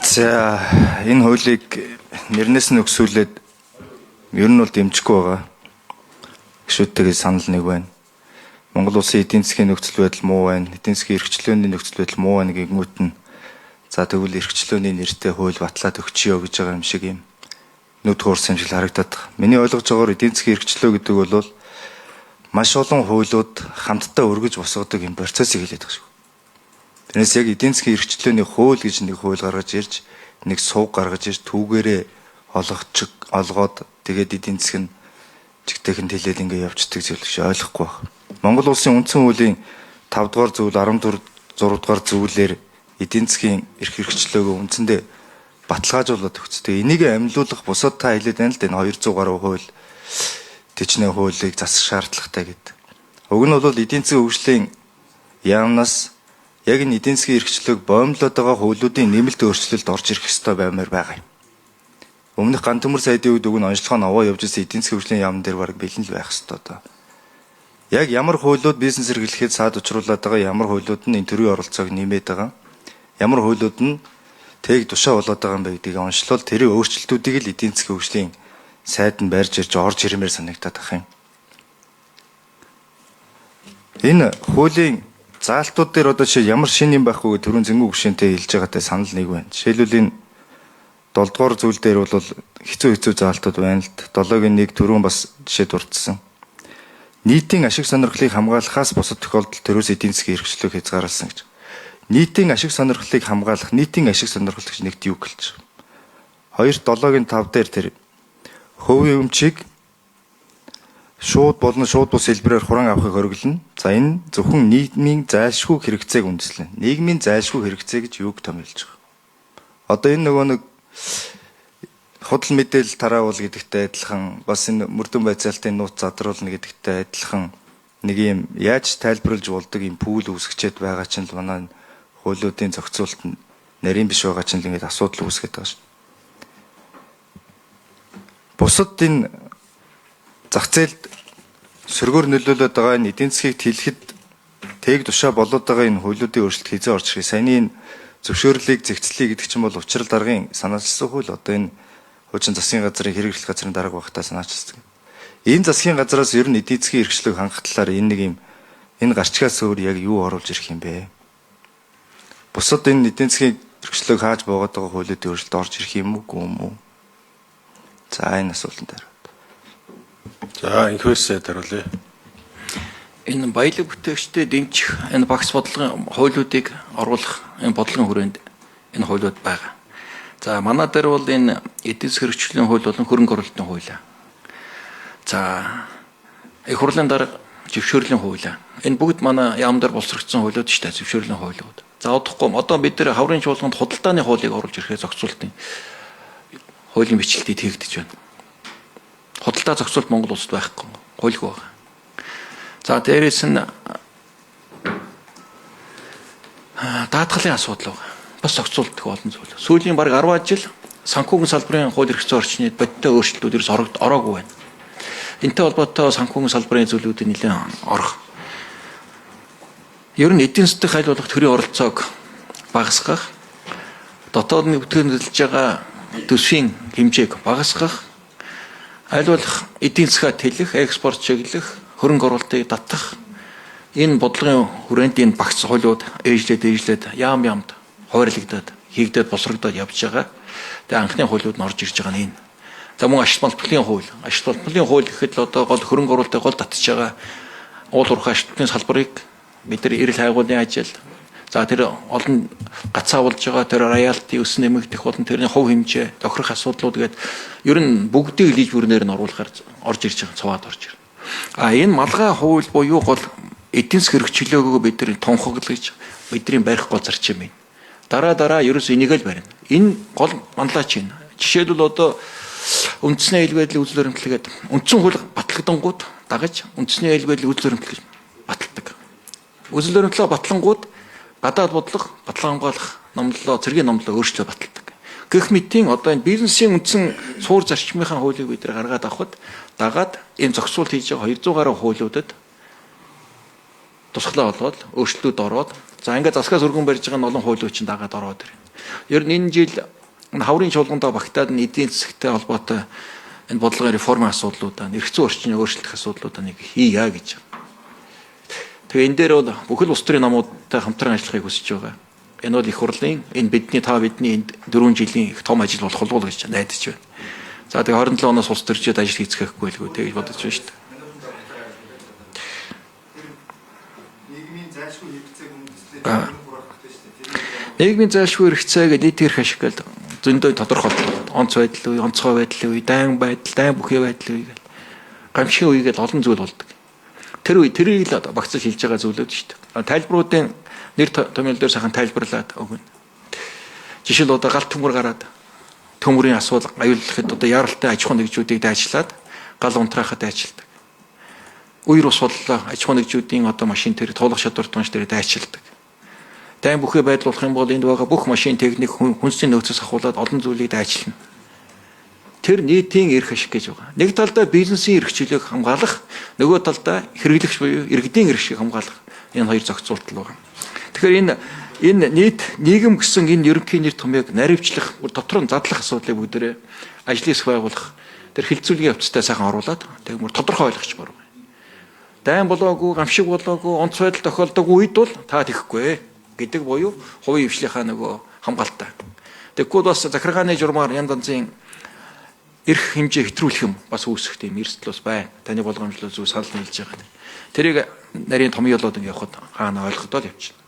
За, энэ хуулийг нэрнээс нь өксүүлээд ер нь бол дэмжихгүй байгаа. Гишүүдтэйгээ санал нэг байна. Монгол улсын эдийн засгийн нөхцөл байдал муу байна. Эдийн засгийн эрхчлөөний нөхцөл байдал муу байна гэнгүүт нь за тэгвэл эрхчлөөний нэртэй хууль батлаад өгчийё гэж байгаа юм шиг юм нүд хуурсан юм шиг харагдаад байна. Миний ойлгож байгаагаар эдийн засгийн эрхчлөө гэдэг бол маш олон хуулиуд хамтдаа өргөж босгодог юм процессыг хэлээд байгаа шүү. Тэрнээс яг эдийн засгийн эрхчлөөний хууль гэж нэг хууль гаргаж ирж, нэг сувг гаргаж ирж түүгээрээ олгоод тэгээд эдийн засаг нь чигтэйхэн тэлээд ингээ явждаг зүйл гэж ойлгохгүй байна. Монгол улсын үндсэн хуулийн 5 дугаар зүйл, 14 6 дугаар зүйлээр эдийн засгийн эрх хэрэгчлөөгөө үндсэндээ баталгаажуулаад өгч. Тэгээ энийг амьлуулах бусад та хэлээд байна л да, энэ 200 гаруй хууль тэжнээ хуулийг засах шаардлагатай гэдэг. Уг нь бол эдийн засгийн хөгжлийн яамнаас яг энэ эдийн засгийн эрхчлөөг боомлоод байгаа хуулиудын нэмэлт өөрчлөлт орж ирэх ёстой баймаар байгаа юм. Өмнөх ган төмөр сайдын үед уг нь онцлогоо новоо явж ирсэн эдийн засгийн хөгжлийн яамн дээр бараг бэлэн л байх ёстой доо. Яг ямар хуулиуд бизнес эрхлэхэд саад учруулад байгаа, ямар хуулиуд нь энэ төрийн оролцоог нэмээд байгаа, ямар хуулиуд нь тээг тушаа болоод байгаа юм бэ гэдгийг онцлол тэрийн өөрчлөлтүүдийг л эдийн засгийн хөгжлийн сайд нь барьж ирж орж ирмээр санагдаад байх юм. Энэ хуулийн заалтууд дээр одоо жишээ ямар шин юм байхгүй түрүүн зэнгүү гүшинтэй хэлж байгаатай санал нэг байна. Жишээлбэл, энэ 7 дугаар зүйл дээр бол хэцүү хэцүү заалтууд байна л. 7-гийн 1 түрүүн бас жишээ дурдсан. Нийтийн ашиг сонирхлыг хамгаалахаас бусад тохиолдолд төрөөс эдийн засгийн эрхчлөөг хязгаарласан гэж. Нийтийн ашиг сонирхлыг хамгаалах, нийтийн ашиг сонирхол гэж нэгт юу гэлж байгаа. 2 7-гийн 5 дээр тэр хувийн өмчийг шууд болон шууд бус хэлбэрээр хураан авахыг хориглоно. За, энэ зөвхөн нийгмийн зайлшгүй хэрэгцээг үндэслэнэ. Нийгмийн зайлшгүй хэрэгцээ гэж юуг томьёолж байгаа. Одоо энэ нөгөө нэг худал мэдээлэл тараавал гэдэгтэй адилхан, бас энэ мөрдөн байцаалтын нууц задруулна гэдэгтэй адилхан нэг юм яаж тайлбарлаж болдог юм пүүл үүсгэчээд байгаа чинь л манай хуулиудын зохицуулалт нь нарийн биш байгаа чинь л ингээд асуудал үүсгээд байгаа шүү. Бусад энэ зах зээлд сөргөөр нөлөөлөд байгаа энэ эдийн засгийг тэлэхэд тээг тушаа болоод байгаа энэ хуулиудын өөрчлөлт хэзээ орж ирэх. Саяны энэ зөвшөөрлийг зэгцлэе гэдэг чинь бол учрал даргын санаачилсан хууль. Одоо энэ хуучин засгийн газрын хэрэг эрхлэх газрын дарга байхдаа санаачилсан. Энэ засгийн газраас ер нь эдийн засгийн эрхчлөөг хангах талаар энэ нэг юм энэ гарчгаас өөр яг юу оруулж ирэх юм бэ? Бусад энэ эдийн засгийн эрхчлөөг хааж буугаад байгаа хуулиудын өөрчлөлт орж ирэх юм уу, үгүй юм уу? За, энэ асуултанд хариу. За, инхвэрсээ хариулъя. Энэ баялаг бүтээгчдэд дэмжих энэ багц бодлогын хуулиудыг оруулах энэ бодлогын хүрээнд энэ хуулиуд байгаа. За, манай дээр бол энэ эдийн засгийн хэрэгжлийн хууль болон хөрөнгө оруулалтын хууль. За, их хурлын дарга зөвшөөрлийн хууль. Энэ бүгд манай яам дээр боловсрогдсон хуулиуд шүү дээ, зөвшөөрлийн хуулиуд. За, удахгүй одоо бид нар хаврын чуулганд худалдааны хуулийг оруулж ирэхээр зохицуултын хуулийн бичлэлтийг хийгдэж байна. Худалдаа зохицуулалт Монгол улсад байхгүй, хуульгүй байна. За, дээрээс нь даатгалын асуудал байна. Бас зохицуулдаг олон зүйл. Сүүлийн бараг 10 жил санхүүгийн салбарын хууль эрх зүйн орчны бодиттой өөрчлөлтүүд ерөөс ороогүй байна. Энтэй холбоотой санхүүгийн салбарын зүйлүүд нэлээд орох. Ер нь эдийн засгийн аль болох төрийн оролцоог багасгах, дотоод нүтгэн нөлөөлж байгаа төсвийн хэмжээг багасгах, аль болох эдийн засгаа тэлэх, экспорт чиглэх, хөрөнгө оруулалтыг татах энэ бодлогын хүрээнд энэ багц хуулиуд ээжлээд ээжлээд яам яамд хойрлогдоод хийгдээд босрогдоод явж байгаа. Тэгээ анхны хуулиуд нь орж ирж байгаа нь энэ. За, мөн ашиг балбалын хууль. Ашиг балбалын хууль гэхэд л одоо гол хөрөнгө оруулалтыг гол татж байгаа уул уурхай ашиг балбалын салбарыг бид нар эрэл хайгуулын ажил, за тэр олон гацаа болж байгаа тэр роялти өс нэмэгдэх болон тэрний хувь хэмжээ тохирох асуудлууд гээд ер нь бүгдийг лиж бүрнээр нь оруулахаар орж ирж байгаа, цуваад орж ирнэ. А энэ малгай хууль буюу гол эдийн засгийн хэрэгчлөөгөө бид нар тунхаглаж бидний барих гол зарчим юм. Дараа дараа ерөөс энийг л барина. Энэ гол манлайч энэ. Жишээлбэл, одоо үндэсний аюул байдлын үзэл баримтлал гэдэг үндсэн хууль батлагдангууд дагаж үндэсний аюул байдлын үзэл баримтлал гэж баталдаг. Үзэл баримтлал батлангууд гадаад бодлого, батлан хамгаалах номлолоо, цэргийн номлолоо өөрчлөө баталдаг. Гэх мэтийн одоо энэ бизнесийн үндсэн суур зарчмынхаа хуулийг бид нар гаргаад авахд дагаад энэ зохицуулт хийж байгаа 200 гаруй хуулиудад тусгалаа олгоод өөрчлөлтүүд ороод, за, ингээд засгаас өргөн барьж байгаа олон хуулиуд чинь дагаад ороод ирнэ. Ер нь энэ жил хаврын чуулгандаа багтаад нь эдийн засагтай холбоотой энэ бодлогын реформын асуудлуудаа, эрх зүйн орчны өөрчлөх асуудлуудаа нэг хийя гэж. Тэгээ энэ дээр бол бүхэл улс төрийн намуудтай хамтран ажиллахыг хүсэж байгаа. Энэ бол их хурлын, энэ бидний та бидний энэ 4 жилийн их том ажил болох болов гэж найдаж байна. За тэгээ 27 оноос улс төрчид ажил хийцгээхгүй байлгүй тэгж бодож байна шүү дээ. Нийгмийн зайлшгүй хэрэгцээг үндэслээд хураах хэрэгтэй шүү дээ. Нийгмийн зайлшгүй хэрэгцээг нийт эрх ашиг гэж зөндөө тодорхойлдог. Онц байдал үе, онцгой байдал үе, дайн байдал, дайн бүхий байдал үе гэл. Гамшигын үе гэл олон зүйл болдог. Тэр үе тэрийг л багцлал хэлж байгаа зүйлүүд шүү дээ. Тайлбаруудын нэр томьёол дээр сайхан тайлбарлаад өгнө. Жишээл одоо гал төмөр гараад төмөрийн асуудал аюуллахад одоо яралтай аж ахуйн нэгжүүдийг дайчлаад гал унтраахад дайчилдаг. Үер ус боллоо аж ахуйн нэгжүүдийн одоо машин тэр туулах чадвар тунш дээр дайчилдаг. Дайн бүхий байдал болох юм бол энд байгаа бүх машин техник хүнсний нөөцөөс ахуулаад олон зүйлийг дайчилна. Тэр нийтийн эрх ашиг гэж байгаа. Нэг талдаа бизнесийн эрх чөлөөг хамгаалах, нөгөө талдаа хэрэглэгч буюу иргэдийн эрх ашиг хамгаалах. Энэ хоёр зохицуултал байгаа. Тэгэхээр энэ нийт нийгэм гэсэн энэ ерөнхий нэр томьёог наривчлах, дотор нь задлах асуудлыг бүгдээрээ ажлын хэсэг байгуулах, тэр хилцүүлгийн явцтай сайхан оруулаад тэгмөр тодорхой ойлгочмоор байна. Дайн болоогүй, гамшиг болоогүй, онц байдал тохиолдоогүй үед бол та тэхгүй гэдэг буюу хувийн хвшлийнхаа нөгөө хамгаалттай. Тэгэхгүй бас захиргааны журмаар янз янзын эрх хэмжээ хэтрүүлэх юм бас үүсэх тийм эрсдэл бас байна. Таны болгоомжлол зүйл санал нийлж байгаа. Тэрийг нарийн томьёолоод ингэ явхад хаана ойлгодоо л явчихна.